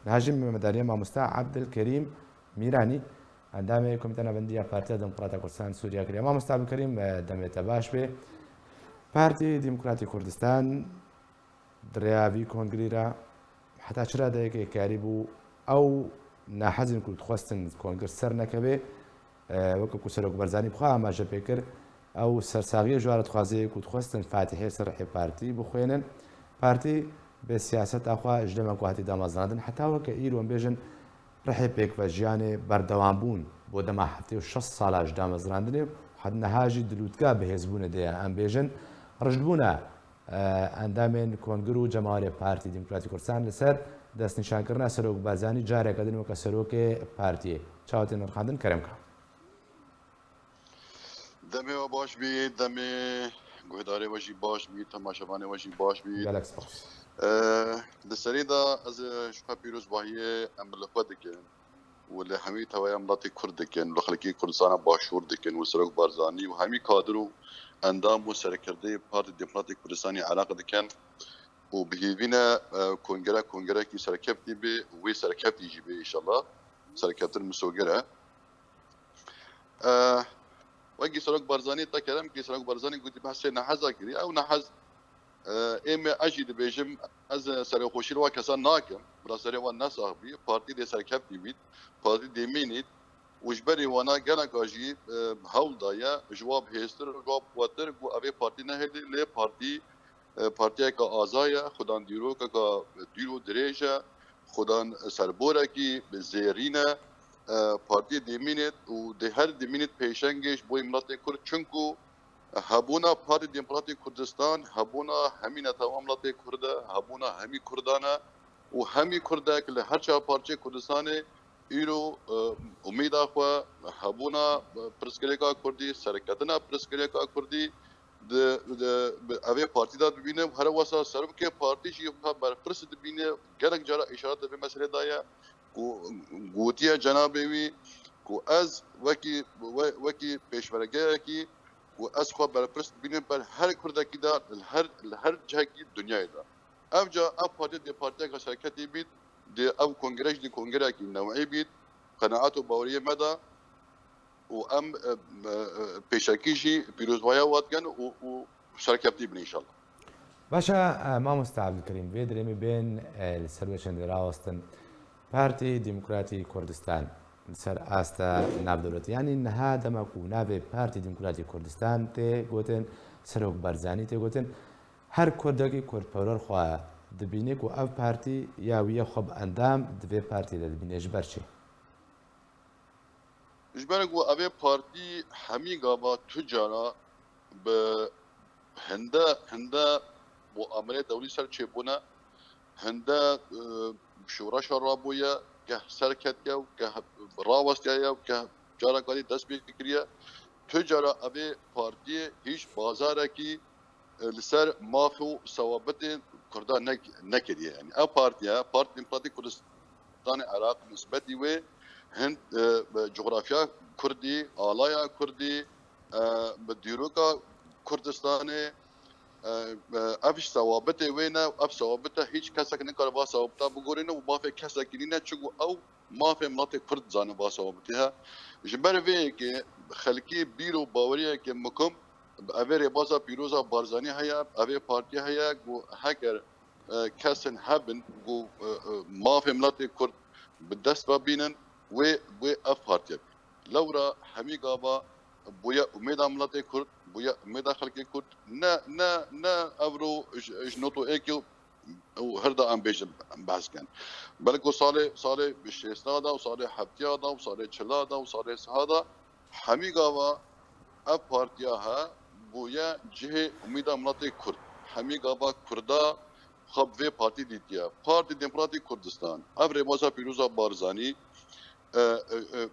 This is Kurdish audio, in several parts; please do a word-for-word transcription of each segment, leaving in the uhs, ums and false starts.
Niha jî me medaniya mamosta Abdilkerîm Mîranî, endamê Komîteya Navendî ya Partiya Demokrata Kurdistan Sûriya kiriye. Mamosta Abdilkerîm, e, demê te baş be. Partî Demokratî Kurdistan di rêya vî kongrî re heta çi radeyekê karî bû ew nehezin ku dixwestin kongir ser nekeve, e, weke ku Serok Barzanî bi xwe amaje pê kir, ew sersaxiyê ji wan re dixwaze ku dixwestin fatihê ser rihê partî bixwênin. Partî bi siyaseta xwe ji dema ku hatî damezrandin heta weke îro, em bêjin, rihê pêkvejiyanê berdewam bûn bo dema heftê û şeş sala ji damezrandinê û heta niha jî di lûtkeya bihêzbûnê de ye. Em bêjin, rijdbûna, e, endamên kongir û cemawerê Partî Demokratîk Kurdistan li ser destnîşankirina Serok Barzanî careke din weke serokê partiyê. Çawa tê nirxandin? Kerem ka. Demê we baş bî, demê guhdarê we jî baş bî, temaşevanê we jî baş bî. Gelek spas. Di serî de ez, e, ji xwe pîrozbahiyê em li xwe dikin û li hemî teweya miletê Kurd dikin, li xelkê Kurdistana Başûr dikin û Serok Barzanî û hemî kadir û endam û serkirdeyê Partî Demokratîk Kurdistanê Iraq dikin û bi hêvî ne, e, kongere, kongerekî serkeftî bê û wê serkeftî jî bê, înşallah. Serkeftin misogir e. E, wekî Serok Barzanî te kerem kî, Serok Barzanî gotî behsê neheza kiriye. Ew nehez, e, ê me, ez jî dibêjim, ez serexweşî li wa kesan nakim. Bila serê wan nesax bî. Partî dê serkeftî bît. Partî dê mînît. Û ji berî wana geleka jî, e, hewl daye ji wa bihêztir, ji wa biqwetir, ku ev ê partî nehêlî, lê partî, e, partiyeke aza ye, xudan dîrokeka dûr û dirêj e, xudan serborekî zêrîn e. E, partiyê dê mînêt û dê her dimînît pêşengê ji bo miletê Kurd. Çunku hebûna Partî Demokratîk Kurdistan, hebûna hemî netewa miletê Kurd e, hebûna hemî Kurdan e û hemî Kurdek li her çar parçeyê Kurdistanê îro, e, umêda xwe, hebûna, e, pirsgirêka Kurdî, serketina pirsgirêka Kurdî, di, di, bi, evê partî de dibîne û here wesa serokê partî jî xwe berpirs dibîne. Gelek cara îşaret di vê meselê de ye ku gotiye cenabê wî ku ez wekî, we-, wekî pêşmergeyekî ku ez xwe berpirs dibînim ber her Kurdekî de li her, li her cihekî dinyayê de. Ev ca ev partî dê partiyeke serketî bît, dê ev kongre jî dê kongerekî new'î bît, qenaet û baweriyê me de û em, e, e, e, pêşekî jî pîrozbahiya we dikin û, û serkeftî bin înşallah. Baş e, e, mamoste Abdulkerîm, vê derêmê bên, e, li ser wê çendê rawestin. Partî Demokratî Kurdistan li ser asta navdewletî, yanî niha dema ku navê Partî Demokratî Kurdistan tê gotin, Serok Barzanî tê gotin, her Kurdekî kurdperwer xwe dibîne ku ev partî ya wî ye xwe bi endam di vê partiyê de dibîne. Ji ber çi? Ji ber ku ev ê partî hemî gava tu cara bi hinde, hinde muamelê dewlî ser çêbûne, hinde, e, şoreşa rabûye, geh serketiye û geh rawestiyaye û geh careka dî dest pê kiriye. Tu cara ev ê partiyê hîç bazarekî, e, li ser maf û sewabitên Kurdan ne-, nekiriye. Yanî ev partiye, Partî Demokratîk Kurdistanê Iraq, nisbetî wê hin, e, bi cografya Kurdî, alaya Kurdî, e, bi dîroka Kurdistanê, e, e, ev ji sewabitê wê ne, ev sewabite hîç kesek nikare va sewabita bigorîne û mafê kesekî nîne, çunku ew mafê miletê Kurd dizane va sewabitê he. Ji ber vê yekê xelkê bîr û baweriyeke mukim bi evê rêbaza pîroza Barzanî heye, evê partiyê heye ku heger, e, kesên hebin ku, e, e, mafê miletê Kurd bi dest ve bînin, wê, wê ev partiye bî. Lewra hemî gava bûye umêda miletê Kurd, bûye umêda xelkê Kurd. Ne, ne, ne evro ji, ji noto êkê û her da em bêjin, em behs kin. Belko salê, salê şêsta da û salê heftiya da û salê çila da û salê siha da hemî gava ev partiya he bûye cihê umîda miletê Kurd. Hemî gava Kurda xwe bi vê partî dîtiye. Partî Demokratîk Kurdistan, ev rêbaza pîroza Barzanî, e, e, e,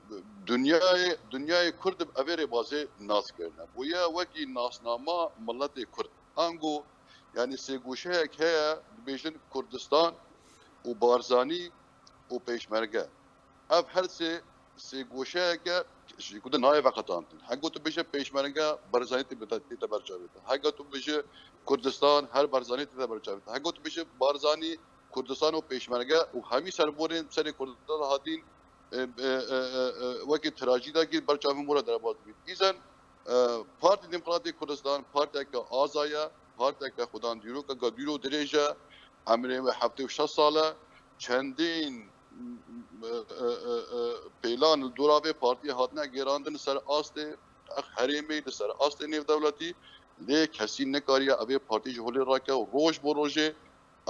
dinyayê, dinyayê Kurd bi evê rêbazê nas kirine. Bûye wekî nasnama miletê Kurd. Ango, yanî sêgoşeyek heye, dibêjin Kurdistan û Barzanî û Pêşmerge. Ev her sê sêgoşeyeke ji ku di nayê veqetantin. Heko tu bêje Pêşmerge, Barzanî tê bide-, tête ber çavê te. Heko tu bêje Kurdistan, her Barzanî tête ber çavê te. Heko tu bêje Barzanî, Kurdistan û Pêşmerge û hemî serborên serê Kurdan hatîn, e, e, e, e, e, wekî trajîdekî ber çavên we re derbas dibîn. Îzen, e, Partî Demokratîk Kurdistan partiyeke aza ye, partiyeke xwedan dîrokeke dûr û dirêj e, emrê wê heftê û şeş sal e, çendîn, e, e, e, e, pêlan li dora vê partiyê hatine gêrandin li ser astê herêmê, li ser astê nêvdewletî, lê kesî nekariye evê partî ji holê rake û roj bo rojê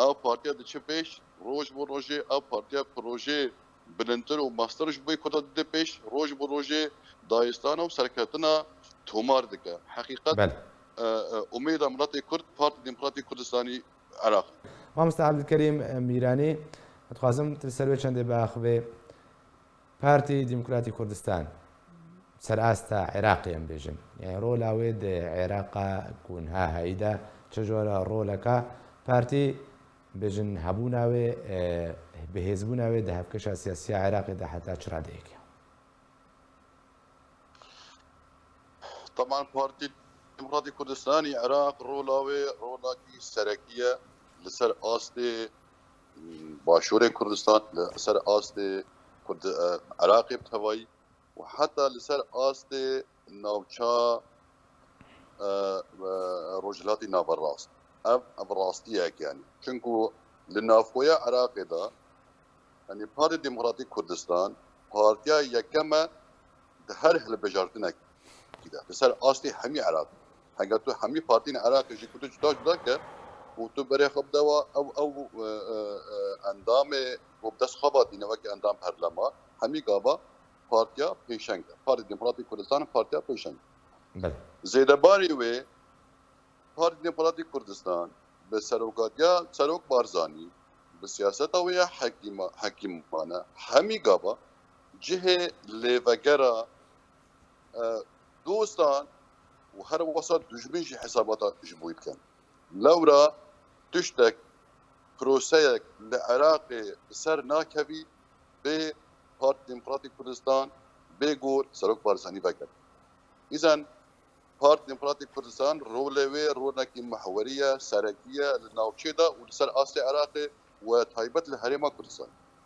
ev partiya diçe pêş, roj bo rojê ev partiya projeyê bilindtir û mestir ji bo Kurda dide pêş, roj bo rojê dayistan û serketina tomar dike. Heqîqet, Belê. e, e, umêda miletê Kurd, Partî Demokratîk Kurdistanî Iraq. Mamoste Abdulkerîm Mîranî, dixwazim tu li ser wê çendê biaxivê. Partî Demokratîk Kurdistan, ser asta Iraqê em bêjin. Yani rola wê di Iraqa ku niha heyî de çi jora roleka partî, bêjin, hebûna wê, e, bihêzbûna wê di hevkeşa siyasî ya Iraqê de heta çi radeyekê? Taban Partî Demokratîk Kurdistanî Iraq rola wê rolakî serekî ye li ser astê, m, Başûrê Kurdistan, li ser astê Kurd-, e, Iraqê bi tevayî û heta li ser astê navça, e, e, Rojhilatî Naverast. Ev, ev rastiyek yani. Çunku li navxweya Iraqê de, yani Partî Demokratîk Kurdistan, partiya yekem e di her hilbijartinekî de. Li ser astê hemî Iraq. Heger tu hemî partiyên Iraqê jî ku tu cuda cuda ke û tu berê xwe bide wa ew, ew, e, e, e, endamê ku bi dest xwe ve tîne weke endam perlema, hemî gava partiya pêşeng e. Partî Demokratîk Kurdistan partiya pêşeng e. Belê. Zêdebarî wê, Partî Demokratîk Kurdistan bi serokatiya Serok Barzanî, bi siyaseta wê ya hekîma-, hekîmane, hemî gava cihê lêvegera, e, dostan û her wesa dijmin jî hesabata ji bo wî dikin. Lewra tiştek, proseyek li Iraqê bi ser nakevî bê Partî Demokratîk Kurdistan, bê gor Serok Barzanî veke. Îzen Partî Demokratîk Kurdistan rolê wê rolekî mihwerî ye, serekî ye li navçê de û li ser astê Iraqê û taybet li Herêma Kurdistan.